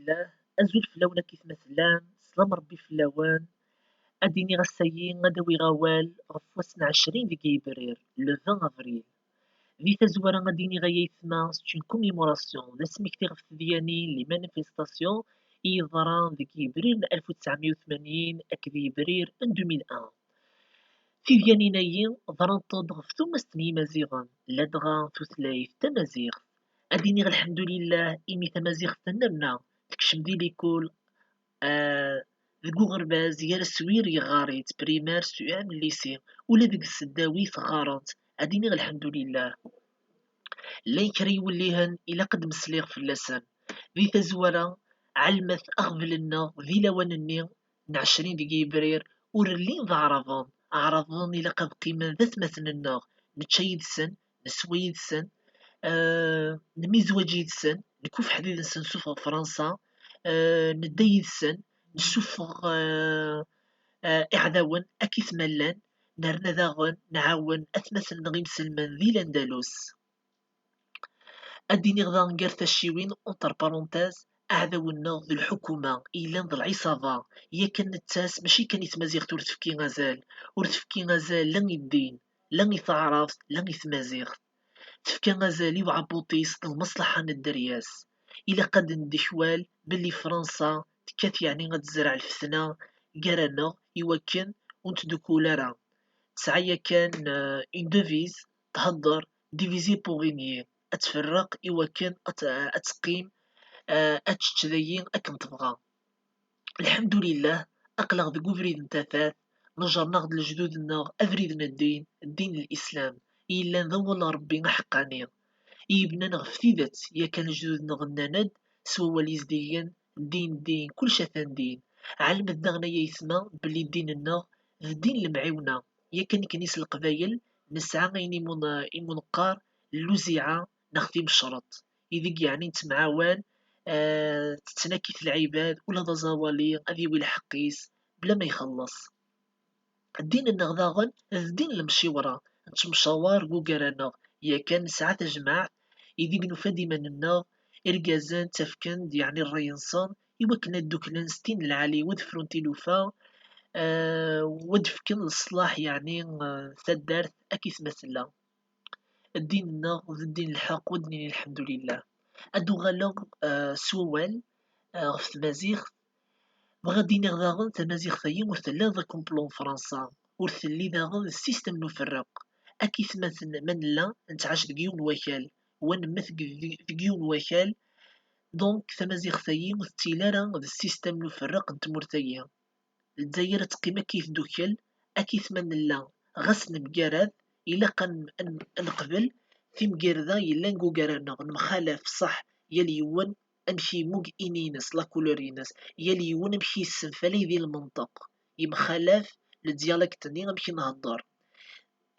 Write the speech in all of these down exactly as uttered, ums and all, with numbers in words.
Llah, azul fell-awen akkit ma tellam, slam Rebbi fell-awen. Ad d-iniɣ ass-agi ad awiɣ awal ɣef wass n ɛecrin deg yebrir, le vingt avril. Di tazwara ad d-iniɣ ay aytma, c'est une commémoration, d asmekti ɣef tedyanin, les manifestations, i yeḍran deg yebrir n alef u tesɛemya u tmanyin akked yebrir n deux mille un. Tidyanin-agi ḍrant-d ɣef tumast n Yimaziɣen, ladɣa tutlayt tamaziɣt. Ad d-iniɣ lḥemdulillah imi tamaziɣt tennerna, tekcem di likul, ah, deg uɣerbaz gar aswir yeɣɣar-itt, primaire, C E M, lycée, ula deg tseddawit ɣɣarent. Ad d-iniɣ lḥemdulillah. Llan kra iwellihen ilaq ad d-mesliɣ fell-asen. Di tazwara, ɛelmet aɣbel-nneɣ di lawan-nni n ɛecrin deg yebrir ur llin d aɛraben. Aɛraben ilaq ad qqimen d atmaten-nneɣ, nečča yid-sen, neswa yid-sen, eh, nemizwaǧ yid-sen, nekufeḥ yid-sen, nsuffeɣ Fransa, eh, nedda yid-sen, nessuffeɣ, eh, eh, iɛdawen akkit ma llan, nerna daɣen nɛawen atmaten-nneɣ imselmen di Landalus. Ad d-iniɣ daɣen gar tacciwin, entre parenthèses, aɛdaw-nneɣ d lḥukuma, yellan d lɛiṣaba, yakan nettas mačči kan i tmaziɣt ur tefki azal, ur tefki azal la i ddin, la i taɛrabt, la i tmaziɣt. Tefka azal i uɛebbuṭ-is d lmeṣlaḥa n dderya-s. Ilaq ad ndekwal belli Fransa tekkat yeɛni ad tezreɛ lfetna gar-aneɣ iwakken ur nettdukkul ara. Tesɛa yakan, euh, une devise, thedder, diviser pour régner, ad tferreq iwakken ad t-, ad teqqim, euh, ad tečč dayi akken tebɣa. Lḥemdulillah, aql-aɣ deg ubrid n tafat, neǧren-aɣ-d lejdud-nneɣ abrid n ddin, ddin n Lislam, i yellan d awal n Rebbi aḥeqqani, i yebnan ɣef tidet, yakan lejdud-nneɣ nnan-d s wawal yezdigen, ddin, ddin, kullec atan din. Ɛelmet daɣen ay aytma belli ddin-nneɣ d ddin n lemɛiwna, yakan nekni s Leqbayel nesɛa ayen imu n-, imu neqqar lluziɛa neɣ timecreḍt, ideg yeɛni nettemɛawan, eh, tettnakit lɛibad, ula d aẓawali ad yawi lḥeqq-is bla ma ixelleṣ. Ddin-nneɣ daɣen d ddin n lemciwra, nettemcawar deg ugar-aneɣ, yakan nesɛa tajmaɛt ideg nufa-d iman-nneɣ, irgazen ttafken-d yeɛni ṛṛay-nsen iwakken ad dduklen s tin n lɛali, wa ad frun tilufa, eh, wa ad fken leṣlaḥ yeɛni, eh, taddart akkit ma tella. Ddin-nneɣ d ddin n lḥeqq, wa ad d-nini lḥemdulillah. Ad d-uɣaleɣ, eh, s wawal, eh, ɣef tmaziɣt. Bɣiɣ ad d-iniɣ daɣen, tamaziɣt-agi ur telli d akumplun n Fransa, ur telli daɣen d système n uferreq. Akkit ma ten-, ma nella nettɛac deg yiwen wakal, wa nemmet deg, deg, deg yiwen wakal, donc tamaziɣt-agi ur tettili ara d système n uferreq n tmurt-agi. Lezzayer ad teqqim akka i tdukkel, akka i tma nella, ɣas nemgarad, ilaq ad n-, ad n-, ad neqbel timgerda yellan deg ugar-nneɣ, nemxalaf, ṣaḥ, yal yiwen amek yemmug ini-ines, la couleur-ines, yal yiwen amek yessenfalay di lmenṭeq, yemxalaf le dialecte-nni amek i nhedder.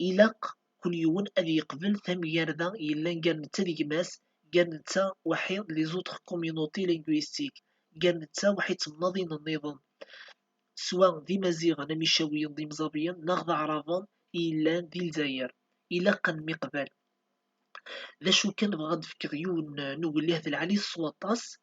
Ilaq kul yiwen ad yeqbel tamgerda yellan gar netta d gma-s, gar netta waḥid, les autres communautés linguistiques, gar netta waḥid temnaḍin nniḍen, swa d Imaziɣen am Icawiyen d Imẓabiyen, neɣ d Aɛraben i yellan di Lezzayer. Ilaq ad nemmiqbal. D acu kan, bɣiɣ ad d-fkeɣ yiwen n uwellih d lɛali s waṭas.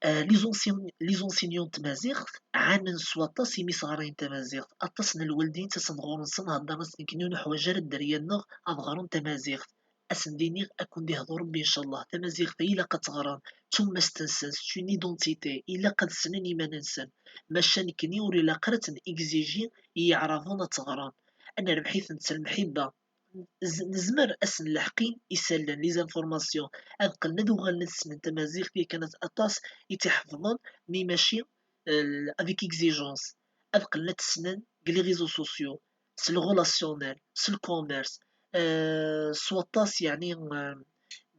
Eh, les ense-, les enseignants n tmaziɣt ɛanen s waṭas imi sɣarayen tamaziɣt. Aṭas n lwaldin ttasen-d ɣur-nsen, heddren-as nekkni ur nuḥwaǧ ara dderya-nneɣ ad ɣren tamaziɣt. Ad sen-d-iniɣ ad ken-d-ihdu Rebbi, ncallah. Tamaziɣt-a ilaq ad tt-ɣren, d tumast-nsen, c'est une identité, ilaq ad ssnen iman-nsen. Maca nekkni ur ilaq ara ad ten-exigi i Yiɛraben ad tt-ɣren. Ad nerbeḥ-iten s lmeḥibba. Z-, nezmer ad sen-nleḥqi isallen, les informations, ad qqlen ad uɣalen ad ssnen tamaziɣt, yakan aṭas i tt-iḥefḍen, mi mačči, euh, avec exigence, ad qqlen ad tt-ssnen deg les réseaux sociaux, s le relationnel, s le commerce, euh, s waṭas, yeɛni, euh,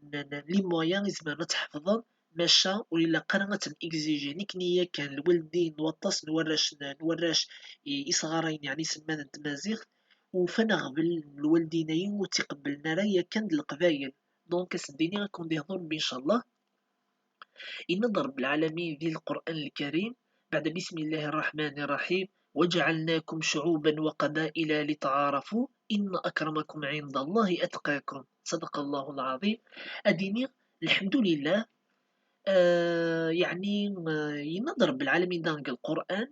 n, n, les moyens i zemren ad tt-ḥefḍen, maca ur ilaq ara ad ten-exigi. Nekkni yakan, lwaldin n waṭas n warrac, n, n warrac i, i sɣarayen, yeɛni iselmaden n tmaziɣt, ufan aɣbel n lwaldin-ayi ur tt-iqebblen ara yakan d Leqbayel. Donc, ad sen-d-iniɣ ad ken-d-ihdu Rebbi, ncallah. Yenna-d Rebbi lɛalamin di Lqur'an Lkarim, بعد بسم الله الرحمن الرحيم، وجعلناكم شعوبا وقبائل لتعارفوا، إن أكرمكم عند الله أتقاكم. صدق الله العظيم. Ad d-iniɣ, lḥemdulillah, آه، يعني، آه، ينظر بالعالمين دانك القرآن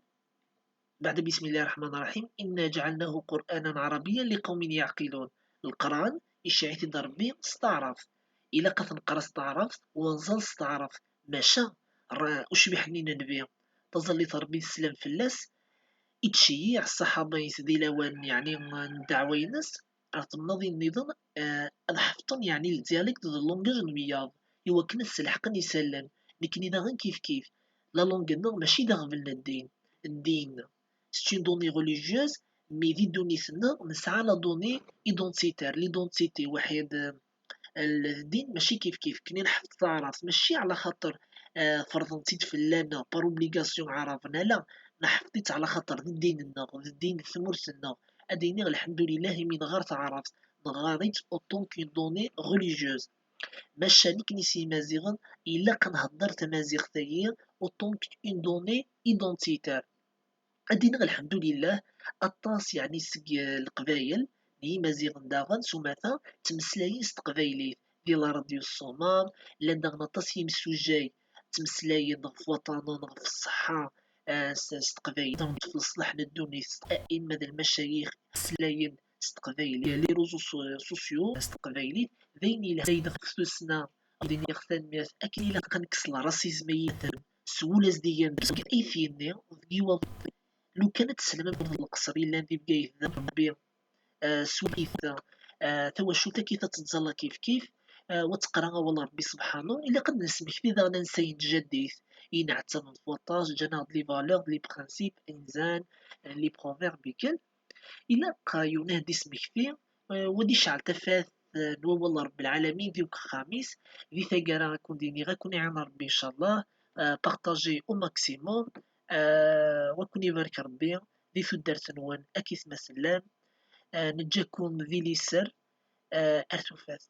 بعد بسم الله الرحمن الرحيم: إنا جعلناه قرآنا عربيا لقوم يعقلون. القرآن يشعي ربي استعرف، إلا قد نقرأ استعرف ونزل استعرف، ماشا را أشبه حنين النبي، تظل تربي السلام فلاس. يتشيع الصحابة يسدي لوان، يعني، ندعوينس راه تمنظي النظام، آه، أضحفتن، يعني، الديالكت ذا اللونجاج المياض، يوكن السلحقن يسلن. لكن إذا غن كيف كيف، لا لونج النغ ماشي داغ بلنا الدين. الدين c'est une donnée religieuse، mais دي دوني سنة نسعى لا دوني identitaire، l'identité واحد. الدين ماشي كيف كيف. كني نحفظ العرب ماشي على خاطر، آه، فرضنتي فلانة par obligation عربنا، لا، نحفظت على خاطر الدين النغ، الدين ثمورت النغ. أديني الحمد لله من غير تعرف، نغاريت autant qu'une donnée religieuse. ماشا نكني سي مازيغن، إلا كنهضر تمازيغ ثايي autant qu'une donnée identitaire. أدينغ الحمد لله، أطاس يعني سق القبايل، يمازيغن داغن سوماتا تمسلاين س تقبايليت دي لا راديو الصومال، لان داغن أطاس يمسوجاي تمسلاين في وطنن، في الصحة، آه، س، س تقبايليت، في الصلاح ندوني س، إما ذا المشايخ تمسلاين س تقبايليت، لي روزو سو، سوسيو س تقبايليت، ذين إلى زايد خصوصنا، ودين يغتنميرت أكن إلا قنكس لا راسيزم يتم. سولا زديان بس كي أي فيني، ودقي وضع. لو كانت تسلم من القصر إلا ندي بقايت ذا ربي، آه، سويت، آه، توشوتا كيف تتزلى كيف كيف، آه، وتقرا والله ربي سبحانه، إلا قد نسمك في ذا ننسين جديد، ينعتم فوطاج، جنا دي لي فالور، دي لي برانسيب، إنزان، لي بروفيرب بكل. إلا قا يونه دي سمكتي، آه، ودي شعل تفات، آه، نوال رب العالمين ديوك خميس، دي ثقرا كون ديني غا كون يعين ربي إن شاء الله. آه، بارطاجي أو ماكسيموم، آه، وكون يبارك ربي دي ثدرت نوان أكيد ما سلام. آه، نجاكم ذي لي سر، آه، أرتوفات.